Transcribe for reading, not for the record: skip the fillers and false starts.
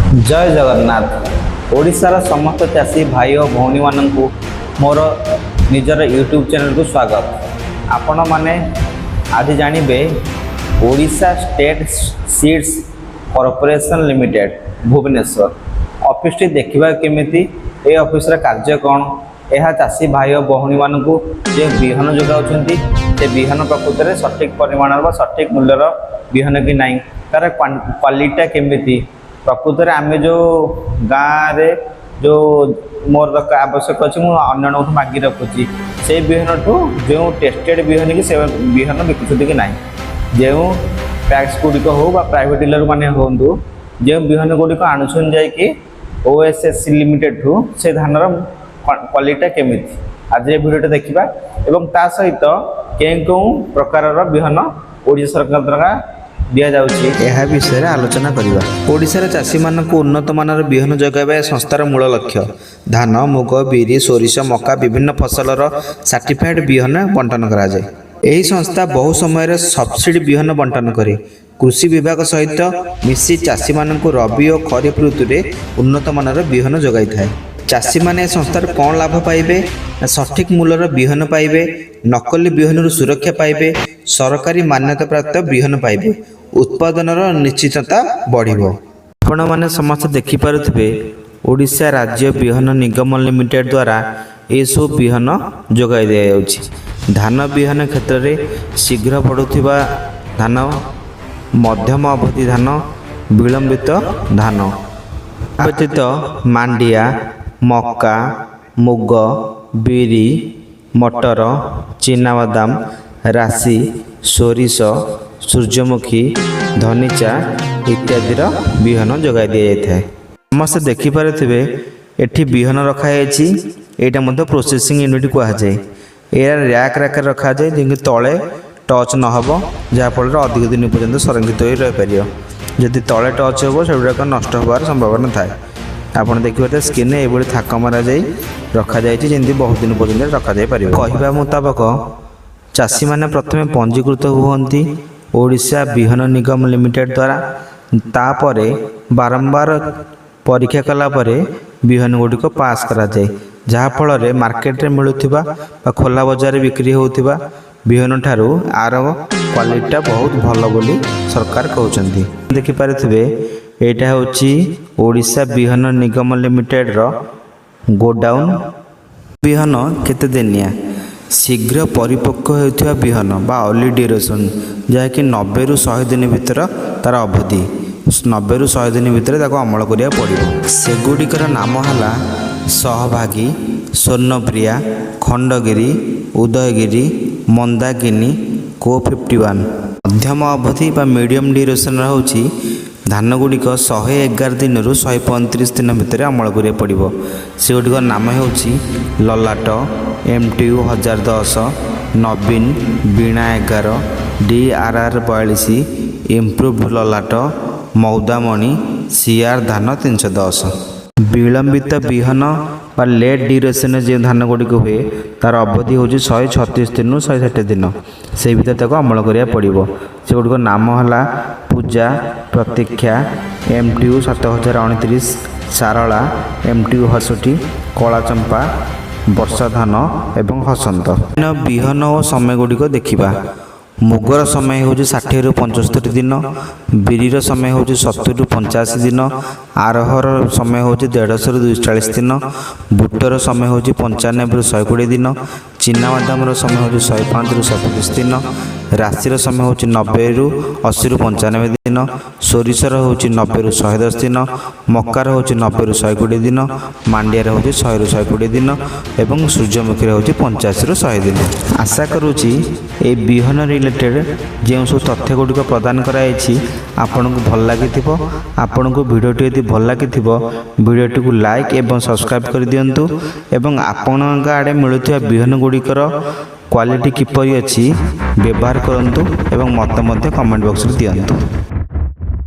ଜୟ ଜଗନ୍ନାଥ। ଓଡ଼ିଶାର ସମସ୍ତ ଚାଷୀ ଭାଇ ଓ ଭଉଣୀମାନଙ୍କୁ ମୋର ନିଜର ୟୁଟ୍ୟୁବ୍ ଚ୍ୟାନେଲକୁ ସ୍ୱାଗତ। ଆପଣମାନେ ଆଜି ଜାଣିବେ Odisha state seeds corporation limited Bhubaneswar ଅଫିସଟି ଦେଖିବା କେମିତି, ଏ ଅଫିସର କାର୍ଯ୍ୟ କ'ଣ, ଏହା ଚାଷୀ ଭାଇ ଓ ଭଉଣୀମାନଙ୍କୁ ଯେଉଁ ବିହନ ଯୋଗାଉଛନ୍ତି, ସେ ବିହନ ପ୍ରକୃତରେ ସଠିକ୍ ପରିମାଣର ବା ସଠିକ୍ ମୂଲ୍ୟର ବିହନ କି ନାହିଁ, ତା'ର କ୍ୱାଲିଟିଟା କେମିତି, ପ୍ରକୃତରେ ଆମେ ଯେଉଁ ଗାଁରେ ଯେଉଁ ମୋର ଦରକାର ଆବଶ୍ୟକ ଅଛି, ମୁଁ ଅନ୍ୟ ଜଣଙ୍କଠୁ ମାଗି ରଖୁଛି, ସେଇ ବିହନଠୁ ଯେଉଁ ଟେଷ୍ଟେଡ଼ ବିହନ କି ସେ ବିହନ ବିକୁଛନ୍ତି କି ନାହିଁ, ଯେଉଁ ପ୍ୟାକ୍ସ ଗୁଡ଼ିକ ହେଉ ବା ପ୍ରାଇଭେଟ୍ ଡିଲର ମାନେ ହୁଅନ୍ତୁ, ଯେଉଁ ବିହନ ଗୁଡ଼ିକ ଆଣୁଛନ୍ତି ଯାଇକି ଓଏସ୍ଏସ୍ ସି ଲିମିଟେଡ଼ଠୁ, ସେ ଧାନର କ୍ୱାଲିଟିଟା କେମିତି, ଆଜିର ଭିଡ଼ିଓଟା ଦେଖିବା। ଏବଂ ତା ସହିତ କେଉଁ କେଉଁ ପ୍ରକାରର ବିହନ ଓଡ଼ିଶା ସରକାର ଦ୍ୱାରା ଦିଆଯାଉଛି, ଏହା ବିଷୟରେ ଆଲୋଚନା କରିବା। ଓଡ଼ିଶାର ଚାଷୀମାନଙ୍କୁ ଉନ୍ନତମାନର ବିହନ ଯୋଗାଇବା ଏ ସଂସ୍ଥାର ମୂଳ ଲକ୍ଷ୍ୟ। ଧାନ, ମୁଗ, ବିରି, ସୋରିଷ, ମକା ବିଭିନ୍ନ ଫସଲର ସାର୍ଟିଫାଏଡ୍ ବିହନ ବଣ୍ଟନ କରାଯାଏ। ଏହି ସଂସ୍ଥା ବହୁ ସମୟରେ ସବସିଡି ବିହନ ବଣ୍ଟନ କରେ। କୃଷି ବିଭାଗ ସହିତ ମିଶି ଚାଷୀମାନଙ୍କୁ ରବି ଓ ଖରିଫ ଋତୁରେ ଉନ୍ନତମାନର ବିହନ ଯୋଗାଇଥାଏ। ଚାଷୀମାନେ ଏ ସଂସ୍ଥାରୁ କ'ଣ ଲାଭ ପାଇବେ ନା, ସଠିକ୍ ମୂଲ୍ୟର ବିହନ ପାଇବେ, ନକଲି ବିହନରୁ ସୁରକ୍ଷା ପାଇବେ, ସରକାରୀ ମାନ୍ୟତାପ୍ରାପ୍ତ ବିହନ ପାଇବେ, ଉତ୍ପାଦନର ନିଶ୍ଚିତତା ବଢ଼ିବ। ଆପଣମାନେ ସମସ୍ତେ ଦେଖିପାରୁଥିବେ, ଓଡ଼ିଶା ରାଜ୍ୟ ବିହନ ନିଗମ ଲିମିଟେଡ୍ ଦ୍ୱାରା ଏସବୁ ବିହନ ଯୋଗାଇ ଦିଆଯାଉଛି। ଧାନ ବିହନ କ୍ଷେତ୍ରରେ ଶୀଘ୍ର ବଢ଼ୁଥିବା ଧାନ, ମଧ୍ୟମ ଅବଧି ଧାନ, ବିଳମ୍ବିତ ଧାନ ବ୍ୟତୀତ ମାଣ୍ଡିଆ, ମକା, ମୁଗ, ବିରି, ମଟର, ଚିନାବାଦାମ, ରାଶି, ସୋରିଷ, ସୂର୍ଯ୍ୟମୁଖୀ, ଧନିଚା ଇତ୍ୟାଦିର ବିହନ ଯୋଗାଇ ଦିଆଯାଇଥାଏ। ସମସ୍ତେ ଦେଖିପାରୁଥିବେ, ଏଠି ବିହନ ରଖାଯାଇଛି। ଏଇଟା ମଧ୍ୟ ପ୍ରୋସେସିଂ ୟୁନିଟ୍ କୁହାଯାଏ। ଏହା ର୍ୟାକ୍ ର୍ୟାକ୍ରେ ରଖାଯାଏ, ଯେମିତି ତଳେ ଟଚ୍ ନ ହେବ, ଯାହାଫଳରେ ଅଧିକ ଦିନ ପର୍ଯ୍ୟନ୍ତ ସଂରକ୍ଷିତ ହୋଇ ରହିପାରିବ। ଯଦି ତଳେ ଟଚ୍ ହେବ, ସେଗୁଡ଼ାକ ନଷ୍ଟ ହେବାର ସମ୍ଭାବନା ଥାଏ। ଆପଣ ଦେଖିପାରୁଥିବେ ସ୍କ୍ରିନ୍ରେ, ଏଇଭଳି ଥାକ ମରାଯାଇ ରଖାଯାଇଛି, ଯେମିତି ବହୁତ ଦିନ ପର୍ଯ୍ୟନ୍ତ ରଖାଯାଇପାରିବ। କହିବା ମୁତାବକ, ଚାଷୀମାନେ ପ୍ରଥମେ ପଞ୍ଜୀକୃତ ହୁଅନ୍ତି ଓଡ଼ିଶା ବିହନ ନିଗମ ଲିମିଟେଡ୍ ଦ୍ୱାରା। ତାପରେ ବାରମ୍ବାର ପରୀକ୍ଷା କଲା ପରେ ବିହନ ଗୁଡ଼ିକ ପାସ୍ କରାଯାଏ, ଯାହାଫଳରେ ମାର୍କେଟରେ ମିଳୁଥିବା ବା ଖୋଲା ବଜାରରେ ବିକ୍ରି ହେଉଥିବା ବିହନ ଠାରୁ ଆର କ୍ୱାଲିଟିଟା ବହୁତ ଭଲ ବୋଲି ସରକାର କହୁଛନ୍ତି। ଦେଖିପାରୁଥିବେ, ଏଇଟା ହେଉଛି ଓଡ଼ିଶା ବିହନ ନିଗମ ଲିମିଟେଡ଼ର ଗୋଡାଉନ୍। ବିହନ କେତେ ଦିନିଆ? ଶୀଘ୍ର ପରିପକ୍ୱ ହେଉଥିବା ବିହନ ବା ଅର୍ଲି ଡ୍ୟୁରେସନ୍, ଯାହାକି 90ରୁ 100 ଦିନ ଭିତର ତା'ର ଅବଧି, 90ରୁ 100 ଦିନ ଭିତରେ ତାକୁ ଅମଳ କରିବାକୁ ପଡ଼ିବ। ସେଗୁଡ଼ିକର ନାମ ହେଲା ସହଭାଗୀ, ସ୍ୱର୍ଣ୍ଣପ୍ରିୟା, ଖଣ୍ଡଗିରି, ଉଦୟଗିରି, ମନ୍ଦାକିନୀ, କୋ 51। ମଧ୍ୟମ ଅବଧି ବା ମିଡ଼ିୟମ୍ ଡ୍ୟୁରେସନ୍ର ହେଉଛି ଧାନ ଗୁଡ଼ିକ 111 ଦିନରୁ 135 ଦିନ ଭିତରେ ଅମଳ କରିବାକୁ ପଡ଼ିବ। ସେଗୁଡ଼ିକ ନାମ ହେଉଛି ଲଲାଟ, ଏମ୍ ଟି ୟୁ 1010, ନବୀନ, ବୀଣା 11, ଡି ଆର୍ ଆର୍ 42, ଇମ୍ପ୍ରୁଭ୍ ଲଲାଟ, ମୌଦାମଣି, ସି ଆର୍ ଧାନ 310। ବିଳମ୍ବିତ ବିହନ ବା ଲେଟ୍ ଡ୍ୟୁରେସନରେ ଯେଉଁ ଧାନ ଗୁଡ଼ିକ ହୁଏ, ତା'ର ଅବଧି ହେଉଛି 136 ଦିନରୁ 160 ଦିନ। ସେଇ ଭିତରେ ତାକୁ ଅମଳ କରିବାକୁ ପଡ଼ିବ। ସେଗୁଡ଼ିକ ନାମ ହେଲା ପୂଜା, ପ୍ରତୀକ୍ଷା, M T U 7029, Sarala, M T U 68, କଳା ଚମ୍ପା, ବର୍ଷା ଧାନ ଏବଂ ହସନ୍ତ। ବିହନ ଓ ସମୟ ଗୁଡ଼ିକ ଦେଖିବା। ମୁଗର ସମୟ ହେଉଛି 60ରୁ 75 ଦିନ, ବିରିର ସମୟ ହେଉଛି 70ରୁ 85 ଦିନ, ଅରହର ସମୟ ହେଉଛି 150ରୁ 240 ଦିନ, ବୁଟର ସମୟ ହେଉଛି 95ରୁ 120 ଦିନ, ଚିନାବାଦାମର ସମୟ ହେଉଛି 105ରୁ 125 ଦିନ, ରାଶିର ସମୟ ହେଉଛି 80ରୁ 95 ଦିନ, ସୋରିଷର ହେଉଛି 90ରୁ 110 ଦିନ, ମକାର ହେଉଛି 90ରୁ 120 ଦିନ, ମାଣ୍ଡିଆର ହେଉଛି 100ରୁ 120 ଦିନ ଏବଂ ସୂର୍ଯ୍ୟମୁଖୀର ହେଉଛି 85ରୁ 100 ଦିନ। ଆଶା କରୁଛି, ଏଇ ବିହନ ରିଲେଟେଡ଼୍ ଯେଉଁ ସବୁ ତଥ୍ୟ ଗୁଡ଼ିକ ପ୍ରଦାନ କରାଯାଇଛି, ଆପଣଙ୍କୁ ଭଲ ଲାଗିଥିବ। ଆପଣଙ୍କୁ ଭିଡ଼ିଓଟି ଯଦି ଭଲ ଲାଗିଥିବ, ଭିଡ଼ିଓଟିକୁ ଲାଇକ୍ ଏବଂ ସବସ୍କ୍ରାଇବ୍ କରିଦିଅନ୍ତୁ ଏବଂ ଆପଣଙ୍କ ଆଡ଼େ ମିଳୁଥିବା ବିହନ ଗୁଡ଼ିକର କ୍ୱାଲିଟି କିପରି ଅଛି, ବ୍ୟବହାର କରନ୍ତୁ ଏବଂ ମତ ମଧ୍ୟ କମେଣ୍ଟ ବକ୍ସରେ ଦିଅନ୍ତୁ।